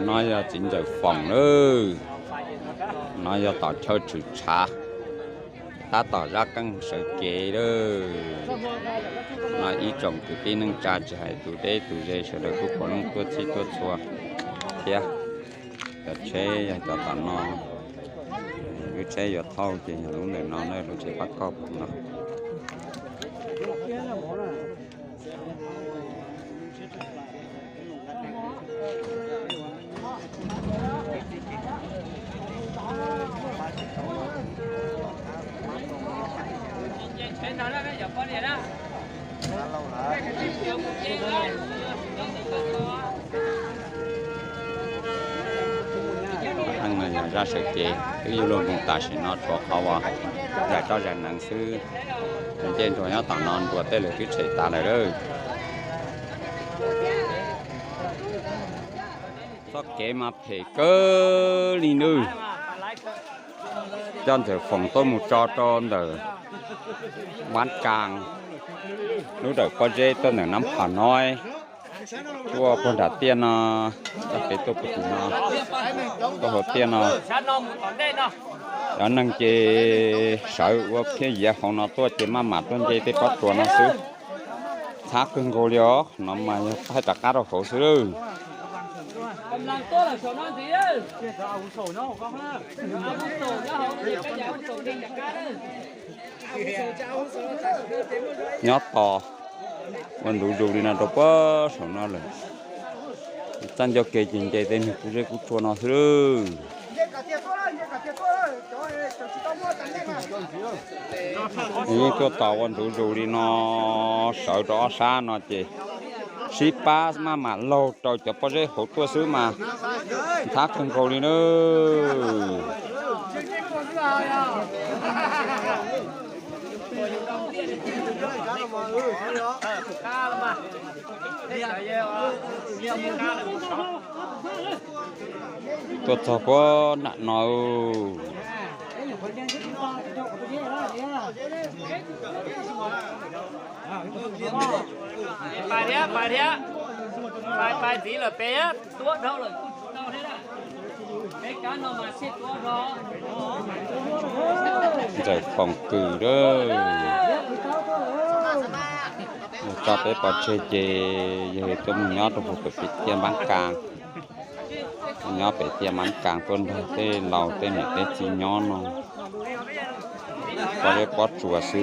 No yog txiv ntxawm Foom lawm. No yog tom chaw tshwm tshav, tab tom zab qeej sawv kev lawm. No ib tsoom kwv tij neej tsa tsis hais tus deb tus ze sawv daws kuj puav leej tuaj txhij tuaj txhua thiab. Cov tsheb yog cov tom no, lub tsheb yuav thauj ces yog lub ntawm no na, lub tsheb pab kauj no. Neeg no yog zaj sawv kev twb yuav luag mus tam sim no, tshuav qhov uas zais roj zais nees xwb. Ncej nruas nyob tom no nruas tej lawm twb tshem tas lawm lawm. Txoj kev mas phem kawg li nawb. Coj ntxawm Foom tuaj mus tso rau ntawm Npab Kas, lub dawm pob zeb tuaj ntawm Nab Pham Noib, tuaj puag nram tiaj no, txoj kev tuaj puag tim no, tuaj hauv tiaj no. Cov neeg ces sawv ua phiab yiav hauv no tuaj ces maj mam tuaj nce tej pob tsuas no xwb. Ntxhab kawg nkaus li os, no mas yog thaij rov qab rau hauv xwb lawm. Nyob tos ua ntu zus li no rau puag saum no lawm. Txaj ncauj ke ces nce tej niag kub zeb kub tsua no xwb lawm. Yeej tuaj tos ua ntu zus li no, sawv rau ob sab no ces sib pab maj mam laug rau cov pob zeb hauv tuaj xwb mas ntxhab kawg nkaus li nawb. Tuaj txog puag nram no. Pais thiab, pais thiab, pais pais ntxiv lawm pem, tuab dhau lawm kuj tsis tau thiab. Peb kab no mas thiaj tuab dhau. Ntxawm Foom Kws lawm. Tso peb pov tseg ces yog tuaj mus nyob rau puag pem tiaj Npab Kas. Nyob pem tiaj Npab Kas tuaj nrog tej laus tej niam tej txiv nyob no, pob zeb pob tsuas xwb.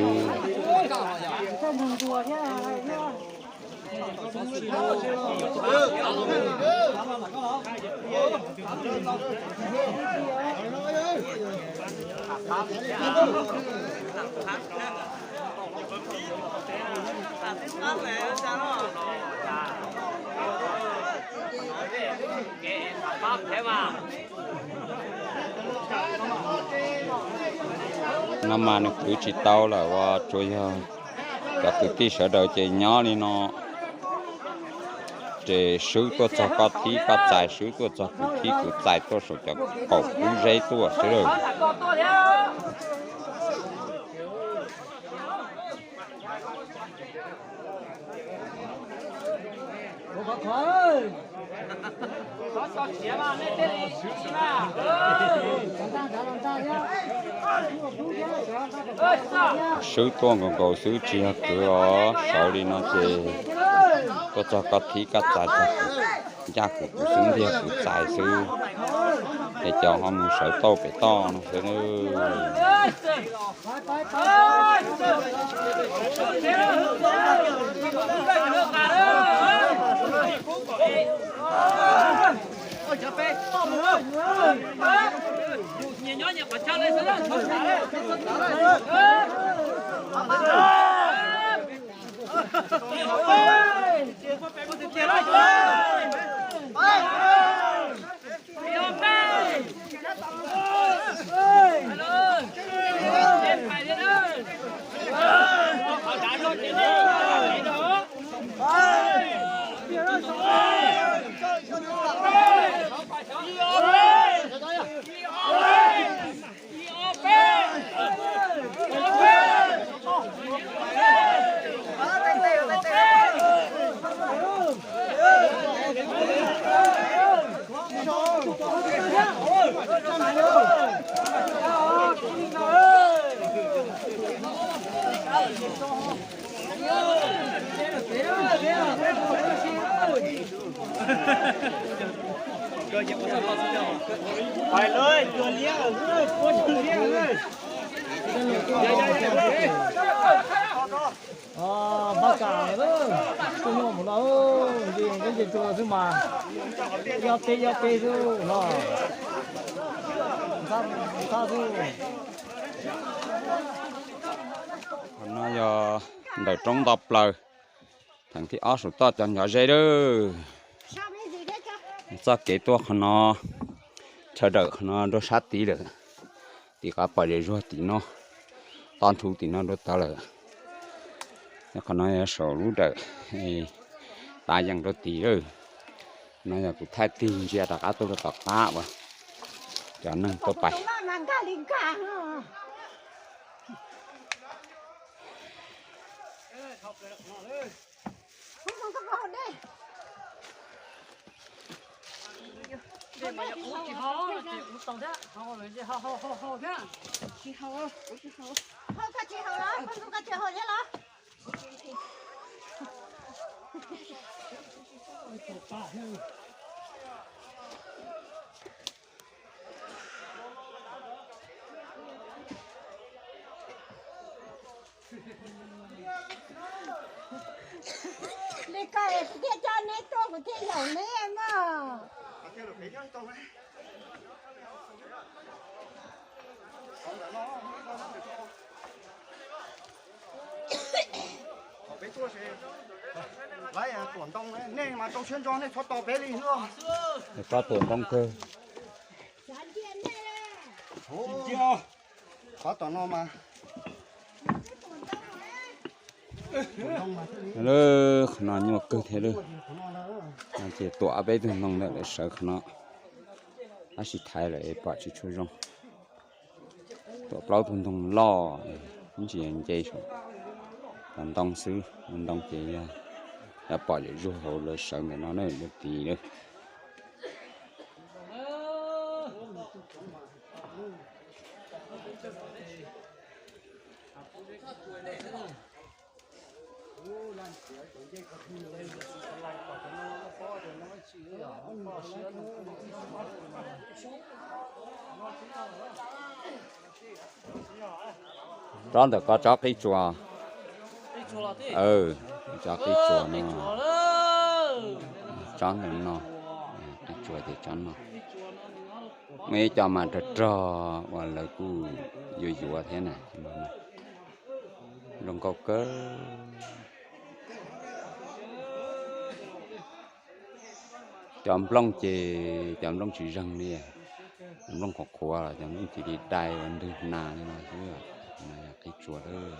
No mas nws kwv tsis tau lawm, uas tsuas yog cov kwv tij sawv daws ces nyob li no. Ces swb tuaj txog koj thib koj txais, swb tuaj txog kuv thib kuv txais, tuaj saum cov kaum kub zeb tuaj xwb lawm. Swb tuaj nkaus nkaus xwb tsis yog kwv os, sawv li no ces tuaj txog koj thib koj txais, ncaj kuv kuv xub ntiag kuv txais xwb, ces cov ho mus sawv tauj pem toj no xwb. Npaj kam, kuj nyuaj mus no, nce nce tsuas xwb mas, yob peb yob peb xwb no. Ntxhab xwb. Qhov no yog ntawm roob nto plaws, theem thib ob saum toj cov ncov zeb lawm. Txoj kev tuaj qhov no, chaw dawm qhov no rau sab tid lawm, tim qab pom zem zuag tim no, toj nthuv tim no rau tod lawm. Qhov no yog saum lub dawm, tav yees rau tid lawm. No yog kuv thaij tig ntsia rov qab tuaj rau tom qab uas cov neeg tuaj pais. Li ko kuv thiaj coj neb tuaj, kuv thiaj yaum neb mog. Peb tuaj, nej mas rau siab ntso, nej txhob tos peb li. Peb tuaj ntoo kawg. Qhov tom no mas, qhov no nyuaj kawg thiab lawm. Ces tuam peb tug ntoo ntawm lawv sawv qhov no, tab sis thaiv lawm es pom tsis tshua zoo. Tuam plaub tug ntoo loj, ib ntsis nce saum cov ntoo xwb, ntoo ces yog pom zem zuag hauv lawv sawv ntawm no na, yuav tid lawm. Tsob ntawm ko tsob qib tsuas. Tsob qib tsuas no, tsob ntawm no, qib tsuas ces tsob no. Muaj ib co mas rog rog uas lawv kuj yuav yuav thiab na. Zoo nkauj kawg. Cov nplooj ces cov nplooj tsis zeeg li, cov nplooj qhuav qhuav los cov nplooj cia li dai ua ntwg hna li no xwb. Qib tsuas lawm.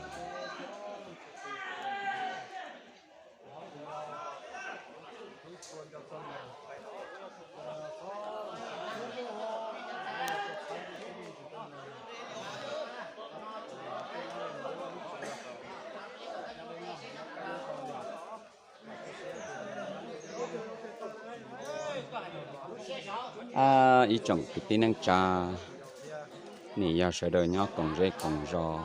Ib tsoom kwv tij neej tsa, nim yog sawv daws nyob koom zej koom zos,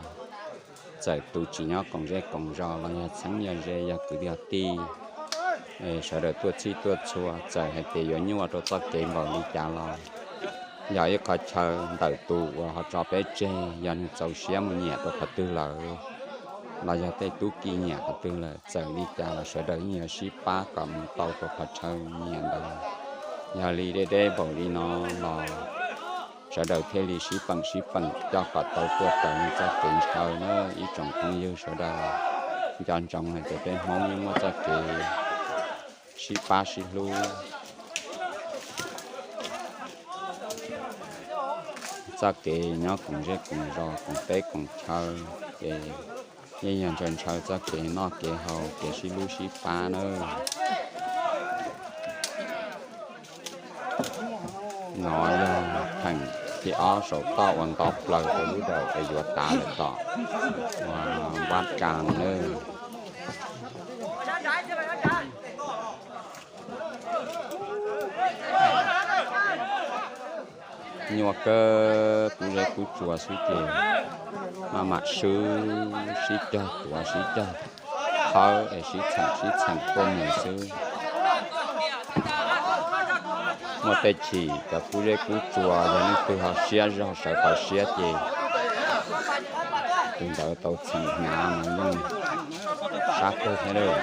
txawm tus tsis nyob koom zej koom zos los yog txheeb yog ze yog kwv yog tij, sawv daws tuaj txhij tuaj txhua, txawm hais tias yuav nyuaj rau txoj kev npaum li cas los yog ib qho chaw ntawm tus uas ho tso peb tseg, yog nws txaus siab mus nyiam rau qhov twg lawm, los yog tej tub ki nyiam qhov twg lawm, txawm li cas los sawv daws yeej yuav sib pab kom mus tau rau qhov chaw nyiam ntawd. Yog li deb deb npaum li no los sawv daws thiaj li sib peem sib peem coj kom tau tuaj raws li txoj kev ntshaw na ib tsoom phooj ywg sawv daws. Nco ntsoov hais tias peb Hmoob yeej muaj txoj kev sib pab sib hlub, txoj kev nyob koom zej koom zos koom teb koom chaw, ces yeej yog ntshaw ntshaw txoj kev noj kev haus kev sib hlub sib pab nawb. No yog theem thib ob saum toj uas nto plaws rau lub dawm es yuav tav lawm tom uas Vaj Kas nawb. Nyuaj kawg, kub zeb kub tsuas xwb ces maj mam swb sib cog tuav sib cog thawb es sib txheem sib txheem tuaj mus xwb. Muaj tej chim cov kub zeb kub tsua yog leej twg ho siab zog sawv pais siab ces tus ntawd tau txhim hnyav mas yeej sab kawg thiab lawm.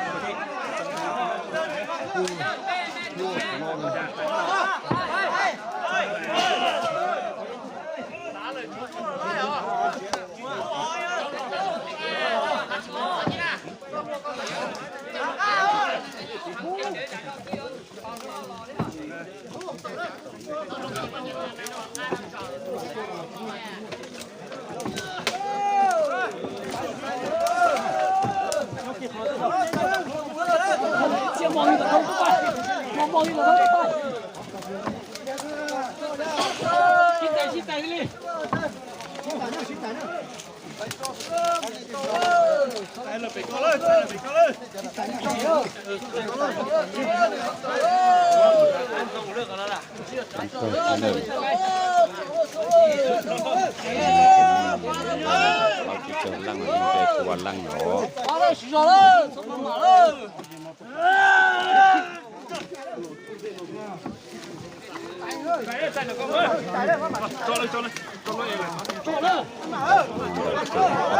Leej los,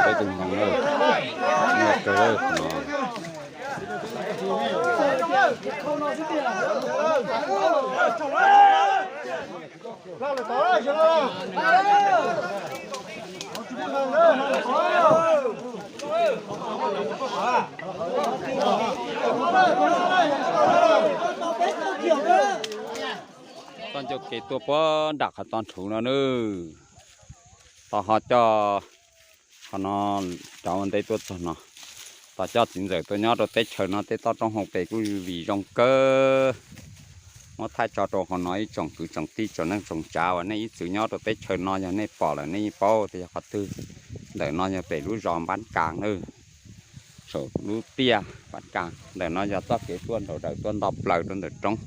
peb tus ntoo na, muaj kawg no. Txoj ncauj kev tuaj puag nram qhov tod nrhuv no nawb. Tos ho coj qhov no, cov ua ntej tuaj txog no, tos coj txiv ntxawm tuaj nyob rau teb chaws no tej toj roob hauv pes kuj vim zoo kawg. Muab thaij tso rau qhov no ib tsoom kwv tsoom tij tsoom neej tsoom tsav uas nej ib txwm nyob rau teb chaws no, yog nej pom lawm nej yeej paub tias yog qhov twg. Ntawm no yog pem lub zos Npab Kas nawb, saum lub tiaj Npab Kas. Ntawm no yog txoj kev tuaj nraum dawm tuaj nto plaws rau ntawm roob.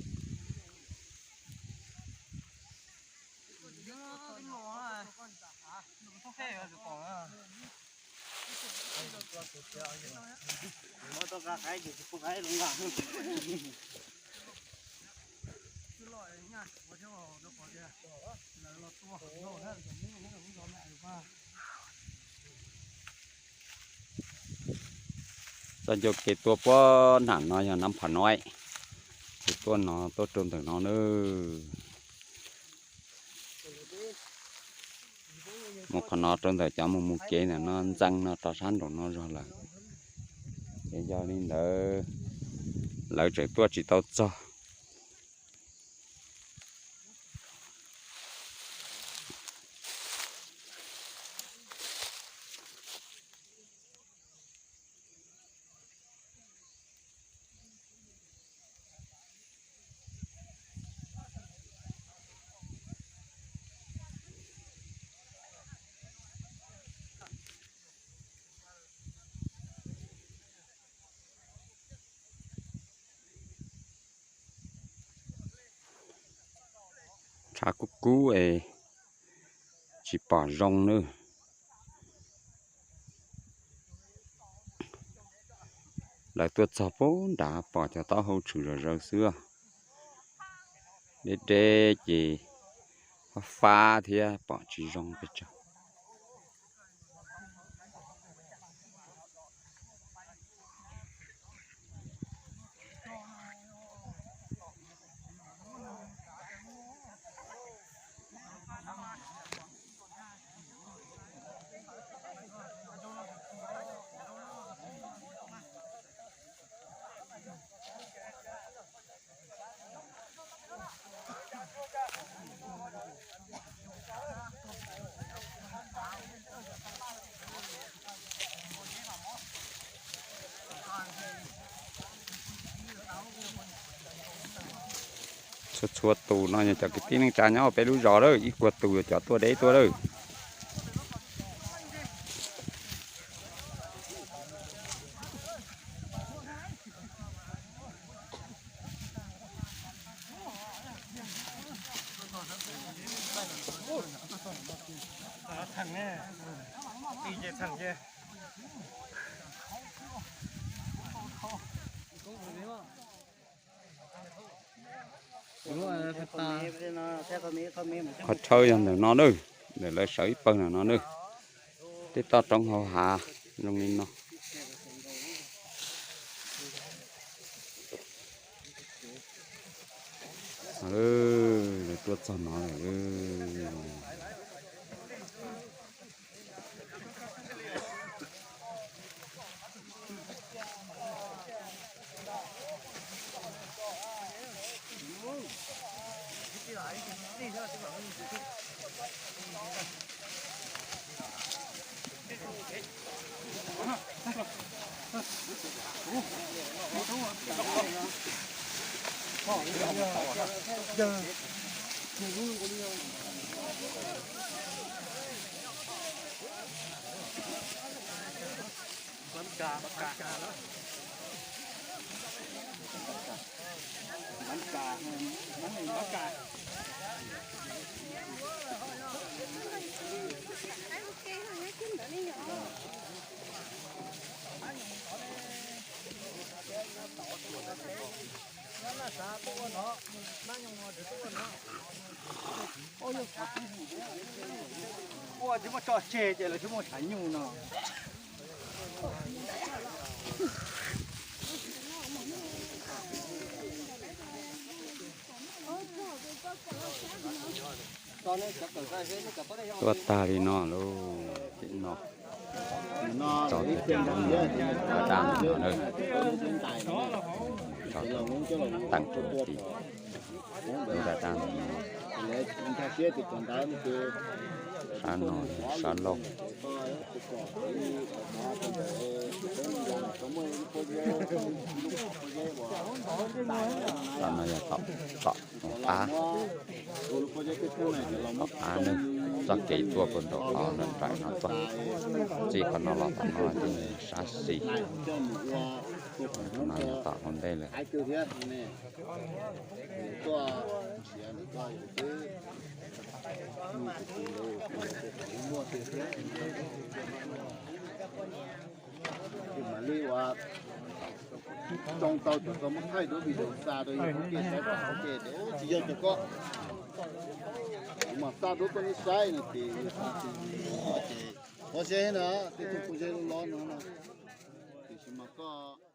Txoj ncauj kev tuaj puag nram no yog Nab Pham Noib, ces tuaj no tuaj rau ntawm no nawb. Mus qhov no rau ntawm cov mus mus kev ntawm no ntxeev no rau sab nraum no zog lawm. Ces yog li ntawd lawv tseem tuaj tsis tau txog. Tshav kub kub es tsis pom zoo nawb. Lawv tuaj txog puag nrad pom cov taub hau tshwm zom zaws xwb. Deb deb ces fab fab thiab pom tsis zoo pes tsawg. Txhua txhua tus no yog cov kwv tij neej tsa nyob peb lub zos lawm, ib puas tus yog cov tuaj deb tuaj lawm. Qhov rhawv yog ntawm no nawb, ntawm lawv sawv ib pawg ntawm no nawb. Tej toj roob hauv hav zoo li no. Lawv tuaj txog no lawm. Ua tsis muaj tso tseg ces lawv tsis muaj tshav nyuj no. Tuaj tag li no lauj, tim no tso tus ceev daj daj no na, tso teem tus tim daj daj no. Sab no sab laug. Tom no yog tom, tom qab, tom qab ne, txoj kev tuaj puag nram qhov nram nraim no txog, txij qhov no los tom no ces sab xis. Qhov no yog tom hauv ntej lawm. Mam li ua tsoo tau cov tau muab thaij duab video xa rau yus ua ke saib kom ua ke tias tsis yog cov ko. Kuv mam xa duab tuaj nej saib no ces yus xav tias yus ua ces pob zeb no, tej tug pob zeb loj loj no no, tiam sis mas koj